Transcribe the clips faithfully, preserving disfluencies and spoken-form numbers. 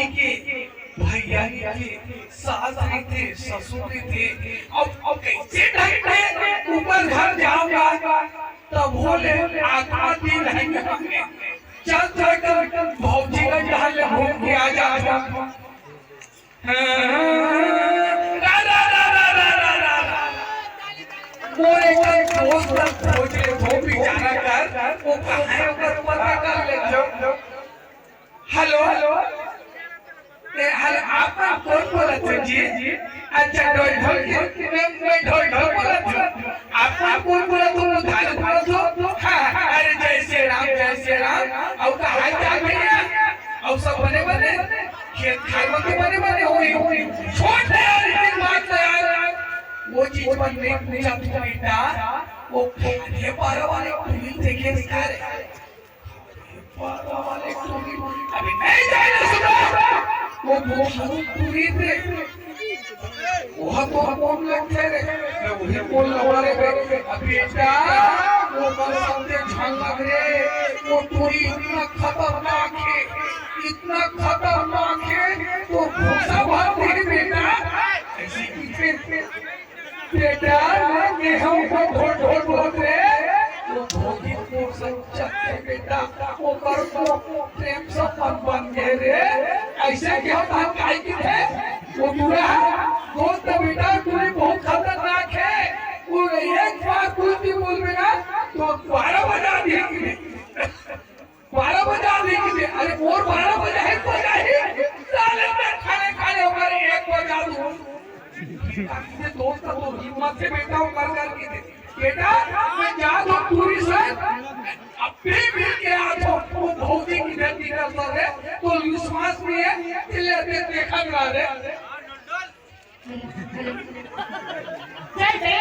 के भैया रहिथे, सास रहिथे, ससुर रहिथे, अउ, अउ कइसे ढंग के ओकर घर जावंव गा, तभो ले आत्मा दिन है। चल, चल, चल, भौजी ला जहाँ ले घूम के आ जावंव। हाँ, रा, रा, रा। मोर एक दोस्त ला खोज लेथों, बिचारा कर, वो कहाँ हे, ओकर पता कर लेथों। Hello, hello. ए, हेलो, आप मन कोन बोलत हो जी? अच्छा, ढोल, ढोल के, मैं, मैं ढोल, ढोल बोलत हूँ। आप मन कोन बोलत हो? वो धारू बोलत हो? हाँ, अरे जय श्री राम, जय श्री राम। अउ का हाल चाल भैया? अउ सब बने बने? खेत खार मन के बने बने होही। छोड़ दे यार, इतनी बात तो यार। वो चीज मन नहीं पूछा तू बेटा, वो खाने पारा वाले टूरी देखे नहीं खा रहे। अभी नहीं जाने सुना। वो बहुत बुरी थे। वो तो कौन लगते रे? मैं वही बोल रहा रे बे। अभी बेटा, वो बस सबसे झलक रे। वो टूरी इतना खतरनाक है, इतना खतरनाक है। तो भूसा भाव नहीं बेटा। ऐसी की बेटा, मैं गेहूं को ढोल ढोल बोलत रे, वो भोगी को सब चक्के बेटा, वो कर को प्रेम संबंध बन गए रे। ऐसे क्या बात आई की थे? वो बुरा दोस्त बेटा, टूरी बहुत खतरनाक है। वो एक बार कुछ भी बोल बेटा, तो बारह बजा दिए। बारह बजा दी कि अरे, मोर बारह बजा है, बजा है। साले मैं खाने खाने होकर एक बजा दूं। ये दोस्त तो हिम्मत से बेटा उतर कर के दे। बेटा, मैं जा दो टूरी से, अभी मिल के आ जाओ। वो भौजी की गलती करता है, तो विश्वास नहीं है, इसलिए अभी देखा करा रे। चल बे,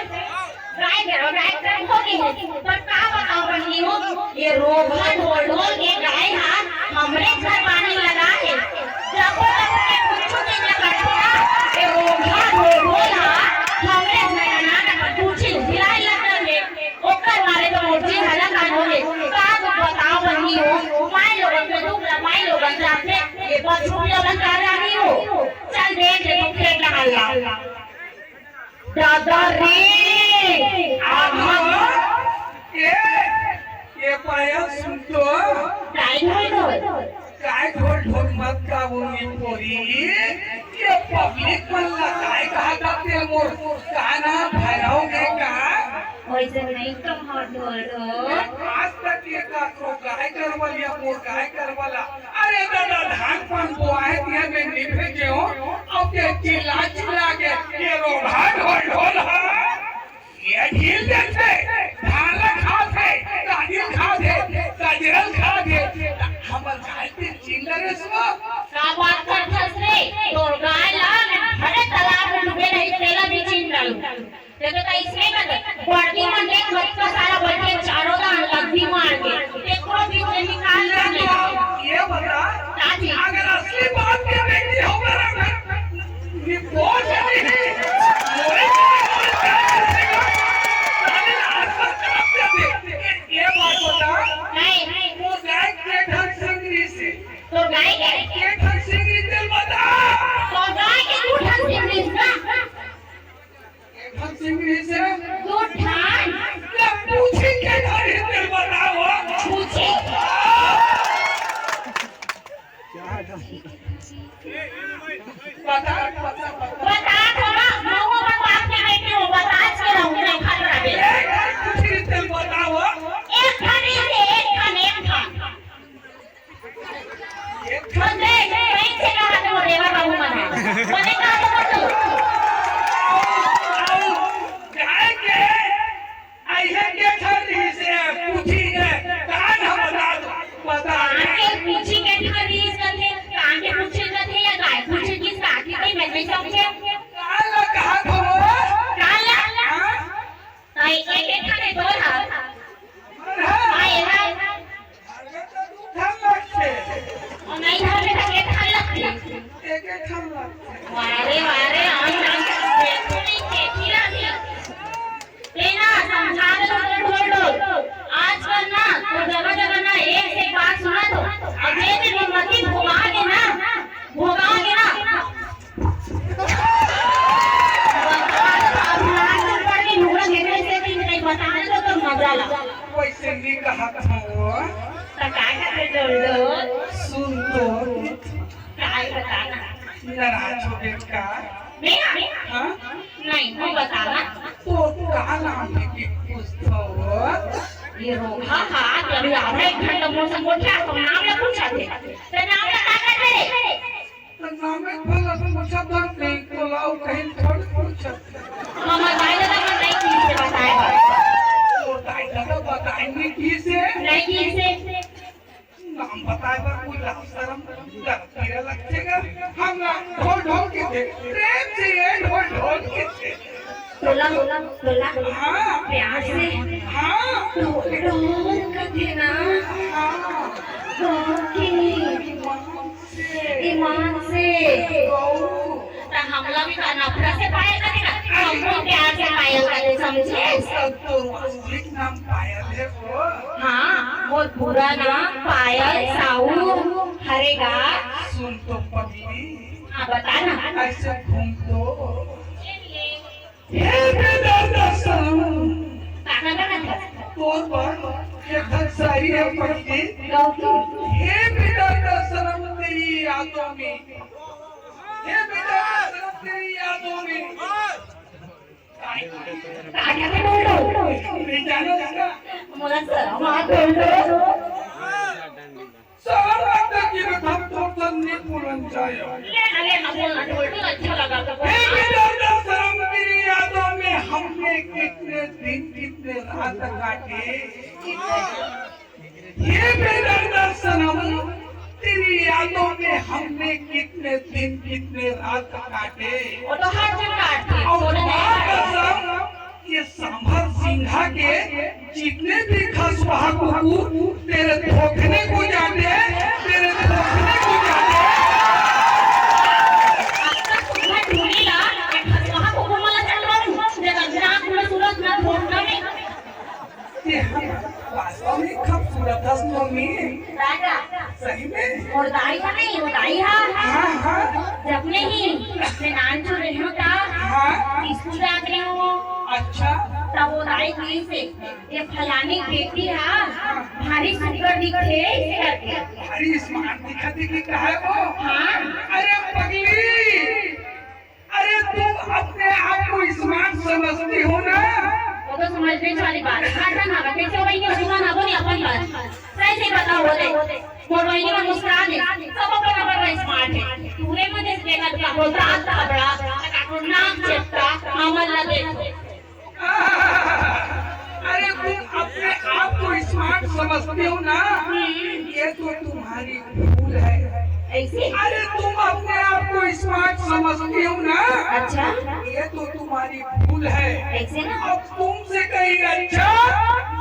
गाय के, गाय के हो गई है, पर का बताओ बहिनी हो, ये रोगहा ढोल ढोल के गाय हा हमरे घर पानी लगा है। जब तक के कुछ के न कटना, ये रोगहा ढोल ढोल हा हमरे घर ना कुछ हिलाई लग रहे, ओकर मारे तो मोर जी हला कान हो गए। का तो बताओ बहिनी हो, माई लोगन के दुख ला माई लोगन जाथे, ये बस छुपिया बता रही हो। चल देख ले तू खेत ला हल्ला। दादा रे, आहा। ए, ए पायल सुन तो। काय ढोल ढोल? काय ढोल ढोल मत का वो ये पोरी। ये पब्लिक मन ला काय कहा जाते मोर गाना भराओगे का? वैसे नहीं कहा ढोल ढोल। आज तक ये का तो काय करवलिया मोर काय करवला। अरे दादा, धान पान बोआए दिया, मैं नहीं भेजे हूँ। अब के चिल्ला चिल्ला के ये रोगहा ढोल ढोल हा। ये ढील देखते, धान ला खात हे, कादिल खात हे, कजरल खात हे। हमर गाय के चिल्ला रे सुआ। का बात करथस रे? तोर गाय ला मैं भले तालाब में डूबे रही, तेला भी चिन डालूं। ते तो कइसने कर दे। बड़की मन देख मत का सारा बड़के चारों दान लग्गी मार के। देखो भी से निकाल ले। ये बता, काजी। अगर असली बात के बेटी हो मेरा घर, ये बोझ नहीं है। मोरे के लिए कोई प्यार करेगा। साले आसपास तरफ से दे। ये बात बता। नहीं। वो गाय के ढंग से नहीं से। तो गाय के? के ढंग से नहीं तेल बता। तो गाय के तू ढंग से नहीं इसका। एक ठन सिंगरी से दू ठन। ले पूछी के घर ही तेल बताओ। पूछी। बता, बता, बता। बता थोड़ा, महुआ पर बाप के बेटे हो, बता के रहूं, मैं खतरा दे। एक ठन पूछी तेल बताओ। एक ठन ही से, एक ठन, एक ठन। एक ठन बंदे, कहीं से कहा तो देवा बाबू मना। बने कहा तो कर दो। गाय के, ऐसे के ठन रही से पूछी के, कान हम बता दो, बता। कान के पूछी के ठन रही से थे, कान के पूछी के थे या गाय पूछी की साथी के मैं नहीं समझे। त काय करथे डोल डोल? सुन तो। काय बता ना। नाराज हो गे का? मैं? हाँ? नहीं, वो बता ना। तो का नाम हे कि पूछथो? ये रोगहा हा, अभी आधा एक घंटा मोर से गोठियाथे, नाम ला पूछथे। त नाम ला का करथे? त नामे भला पूछत हस, नहीं तो लाओ कहीं थोड़ी पूछत। हमर दाई ददा मन नहीं किहिस हे बताए बर। ओ दाई ददा बताए नहीं किहिस हे? नहीं किहिस हे। नाम बताए बर कोई लाज शरम डर पीरा लगथे गा। हम ना ढोल ढोल कहिथे, प्रेम से ये ढोल ढोल कहिथे। तोला, तोला, तोला। हाँ। प्यार से। हाँ। ढोल ढोल कहिथे ना। हाँ। ढोल के। ईमान से। त हमला भी का नफरत से पायल कथे ना, हमको प्यार से पायल कथे, समझे? सब तो वास्तविक नाम पायल हे वो। हाँ, मोर पूरा नाम पायल साहू हरे गा। सुन तो पगली। हाँ, बता ना। ऐसे घूम तो। हे बेदर्द सनम। का, का, का, का? तोर बर एक ठन शायरी हे पगली। गाओ तो। हे बेदर्द सनम तेरी यादों में, हे बेदर्द सनम तेरी यादों में। का, का, का, का, का? नहीं जानो, जानो। मोला शरम आत हे। शरम आथे कि मैं थम तोर संग नइ बोलन जाय। ले ना, ले ना, बोल ना, ढोल, ढोल अच्छा लगा तो बोल। हे बेदर्द सनम तेरी यादों में हमने कितने दिन, कितने रात काटे। हे बेदर्द सनम तेरी यादों में हमने कितने दिन, कितने रात काटे। वो तो हर जगह काटथे, और वो तो माँ नहीं कसम, ये सांभर सिंघा के जितने भी खसुआ कुकुर तेरे थोथने को जाते हैं, तेरे थोथने को जाते हैं। अब तक तुम्हें ढूंढी ला, ये खसुआ कुकुर वाला चल रहा हूँ, जब नाक में सूरज ना थोथना में। ये वास्तव में खूबसूरत हस मम्मी। राजा। सही में? मोर दाई हा नहीं, वो दाई हा। हाँ, हाँ। जब नहीं, मैं नानचुन रही हूँ ता, हाँ। स्कूल जात रही हूँ। अच्छा। तब वो दाई कहिस हे, ये फलानी बेटी हा, भारी सुंदर दिखथे, ऐसे करके। भारी smart दिखथे कि का हे वो? हाँ। अरे पगली, अरे, तुम अपने आप को smart समझती हो ना? वो तो समझने वाली बात है। हर जन हवा कैसे हो बहिनी, हो तुमन हवो नहीं अपन बात। सही से बताओ, बोले। मोर बहिनी मन मुस्कुरा दे। सब अपन अपन smart है। पूरे में देख देखा था, वो दांत खबड़ा, वो नाक चपटा, हमन ला देखो। अरे, तुम अपने आप को smart समझती हो ना? हम्म। ये तो तुम्हारी भूल है। ऐसे? अरे, तुम अपने आप को smart समझती हो ना? अच्छा। ये तो तुम्हारी भूल है। ऐसे ना? अब तुमसे कहीं अच्छा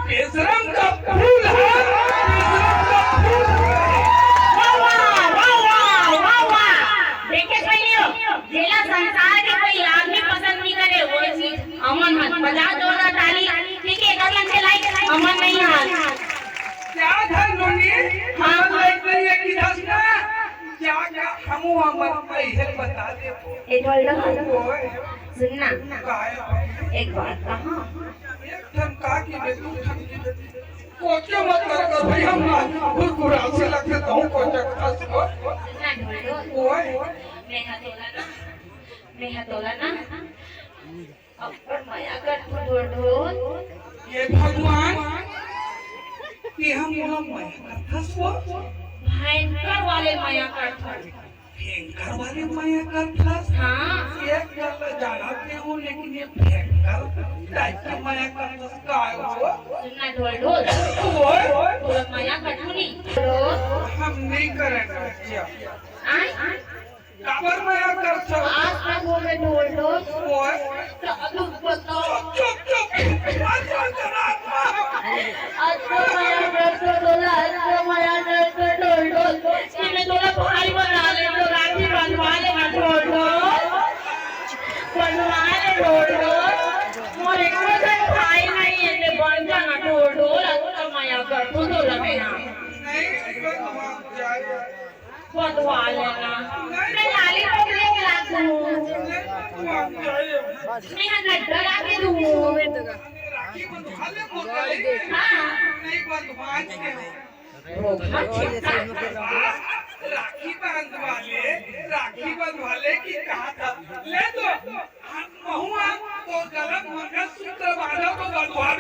बेशरम का फूल है, बेशरम का फूल है। वाह, वाह, वाह, वाह, वाह, वाह। देखे बहिनी हो, जेला संसार के कोई आदमी पसंद नहीं करे, वो चीज अमन हन। बजा जोरदार ताली। ठीक है, एक अगला के लाइक अमन नहीं हाल। क्या था नोनी? हाँ। अमन लाइक नहीं है कि दस ना? क्या का हमू अमन का इहे बता दे। ए ढोल ढोल। ओए। सुन ना। काय? एक बात कहा। एक ठन का की बे, दू ठन की बे। कोचे मत कर कर भाई, हम ना कुरकुरा से लगते तो को चक्का से। सुन ना ढोल ढोल। ओए। मैं हा तोला ना, मैं हा तोला ना। अब्बड़ मया करथों ढोल ढोल। हे भगवान, तेहा मोला मया करथस वो? भयंकर वाले मया करथों। भयंकर वाले मया करथस? हाँ। एक गल्ला जानत नहीं हूँ, लेकिन ये भयंकर टाइप के मया करथस का हे वो? सुन ना ढोल ढोल। ओए। तोला मया करथों नहीं। ढोल। हम नहीं करेंगे। आय? काबर मया करथस? आज तक वो मैं ढोल ढोल। ओए। तो अब बताओ। चुप, चुप, चुप। आज तो अंतरात्मा। आज तो मया करथों तोला, आज तो मया करथों ढोल ढोल। कि मैं तोला भाई बना लेथों, राखी बंधवा ले ना ढोल ढोल। बंधवा ले ढोल ढोल। मोर एको ठन भाई नहीं हे, ते बन जा ना ढोल ढोल। आज तो मया करथों तोला मैं हा। नहीं, बंधवा जाए। बंधवा ले ना। मैं लालीपॉप लेके ला दूँ। मैं हा नड्डा ला के दूँ। बंधवा ले मोर गले में। हाँ। नहीं बंधवा के हो। राखी बंधवा ले, राखी बंधवा ले कि कहा था। ले तो, महुआ तो गलत मंगलसूत्र बांधो तो बंधवा